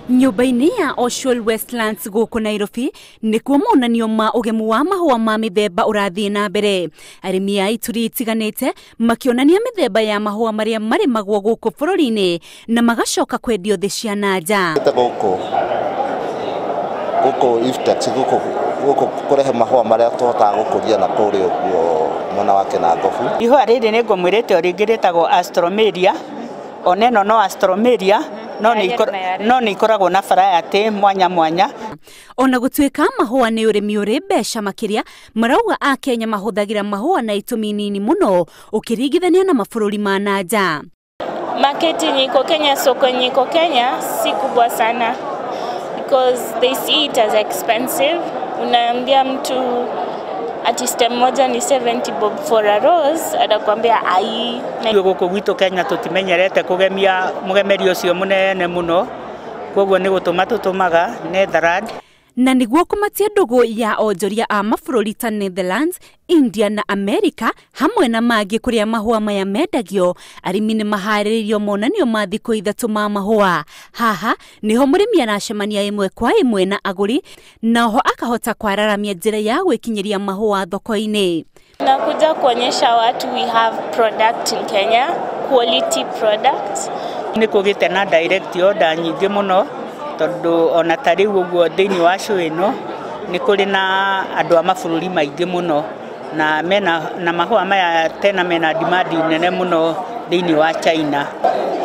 Nyũmba-inĩ ya Oshwal Westlands gũkũ Nairobi nĩkuo monanio ma ũgemu wa mahũa ma mĩthemba ũrathiĩ na mbere. Arĩmi a ituri itiganĩte makĩonania mĩthemba ya mahũa marĩa marĩmagwo gũkũ bũrũri-inĩ na magacoka kwendio thĩ cia na nja. Gũkũ Iftex gũkũ kũrehe mahũa marĩa tũhotaga gũkũria na kũrĩa ũguo mwena wa Kĩnangobu. Ihũa rĩrĩ nĩ ngũmwĩrĩte o rĩngĩ rĩtagwo Astromeria, ona ĩno no Astromeria no nĩ ikoragwo na variety mwanya mwanya. Ona gũtuĩka mahũa nĩ ũrĩmi ũrĩ mbeca makĩria, marauga a Kenya mahũthagĩra mahũa na itũmi nini mũno ũkĩringithania na mabũrũri ma na nja. Marketing iko Kenya, soko iko Kenya si kubwa sana because they see it as expensive. Unaambia mtu ati stem moja ni 70 bob for a rose, atakwambia ai. Gũkũ gwitũ Kenya tũtimenyerete kũgemia mũgemeri ũcio mũnene mũno, koguo nĩ gũtũma tũtũmaga Netherlands. Na nĩguo kũmatia ndũgũ ya onjoria a mabũrũri ta Netherlands, India na America hamwe na mangĩ kũrĩa mahũa maya mendagio, arĩmi nĩ maharĩrĩirio monanio ma thikũ ithatũ ma mahũa. Haha nĩho mũrĩmi aracemania ĩmwe kwa ĩmwe na agũri na oho akahota kwararamia njĩra ya gwĩkinyĩria mahũa thoko-inĩ. Nakuja kuonyesha watu we have product in Kenya, quality product. Nĩ kũgĩte na direct order nyingĩ mũno tondũ ona ta rĩu ũguo thĩinĩ wa show ĩno nĩ kũrĩ na andũ a mabũrũri maingĩ mũno na mena na mahũa maya tena mena demand nene mũno thĩinĩ wa China.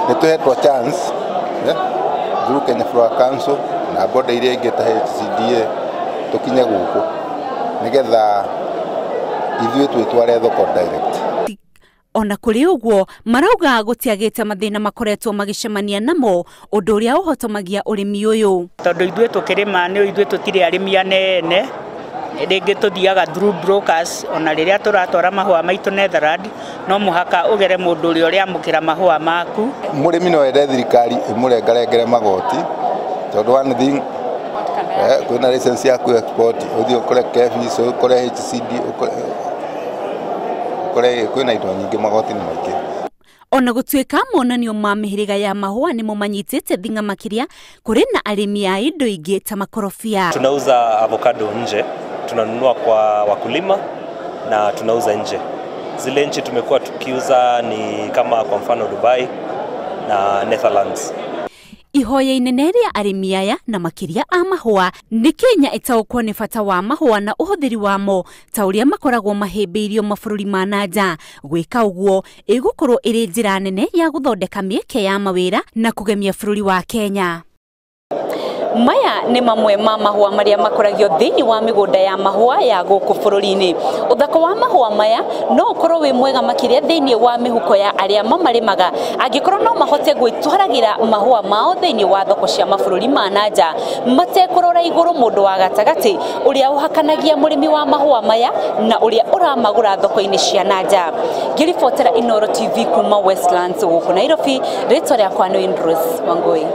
Nĩ tũhetwo chance through Kenya Flower Council na board iria ingĩ ta HCDA tũkinye gũkũ nĩgetha ithuĩ twĩtware thoko direct. Ona kũrĩ ũguo marauga gũtiagĩte mathĩna makoretwo magĩcemania namo ũndũ ũrĩa ũhotomagia ũrĩmi ũyũ. Tondũ ithuĩ tũkĩrĩma nĩ ithuĩ tũtirĩ arĩmi anene, rĩngĩ tũthiaga through brokers, ona rĩrĩa tũratwara mahũa maitũ Netherlands no mũhaka ũgere mũndũ ũrĩa ũrĩamũkĩra mahũa maku. Mũrĩmi no ende thirikari ĩmũrengarengere magoti tondũ one thing kwĩna license ya ku export ũthiĩ ũkore KEPHIS, ũkore HCD, ũkore kwĩna indo nyingĩ, magoti nĩ maingĩ. Ona gũtuĩka monanio ma mĩhĩrĩga ya mahũa nĩmo manyitĩte thing'a makĩria, kũrĩ na arĩmi a indo ingĩ ta makorobia. Tunauza avocado nje, tunanunua kwa wakulima na tunauza nje. Zile nchi tumekuwa tukiuza ni kama kwa mfano Dubai na Netherlands. Ihoya inene rĩa arĩmi aya na makĩria a mahũa nĩ Kenya ĩtaũkwo nĩ bata wa mahũa na ũhũthĩri wamo ta ũrĩa makoragwo mahĩmbĩirio mabũrũri ma na nja. Gwĩka ũguo ĩgũkorwo ĩrĩ njĩra nene ya gũthondeka mĩeke ya mawĩra na kũgemia bũrũri wa Kenya. Maya nĩ mamwe ma mahũa marĩa makoragio thĩinĩ wa mĩgũnda ya mahũa ya gũkũ bũrũri-inĩ. Ũthaka wa mahũa maya no ũkorwo wĩ mwega makĩria thĩinĩ wa mĩhuko ya arĩa mamarĩmaga angĩkorwo no mahote gwĩtwaragĩra mahũa mao thĩinĩ wa thoko cia mabũrũri ma na nja matekũrora igũrũ mũndũ wa gatagatĩ ũrĩa ũhakanagia mũrĩmi wa mahũa maya na ũrĩa ũramagũra thoko-inĩ cia na nja. Ngĩribotera Inooro TV kuma Westlands gũkũ Nairobi, rĩtwa rĩakwa nĩ Windrose Wangui.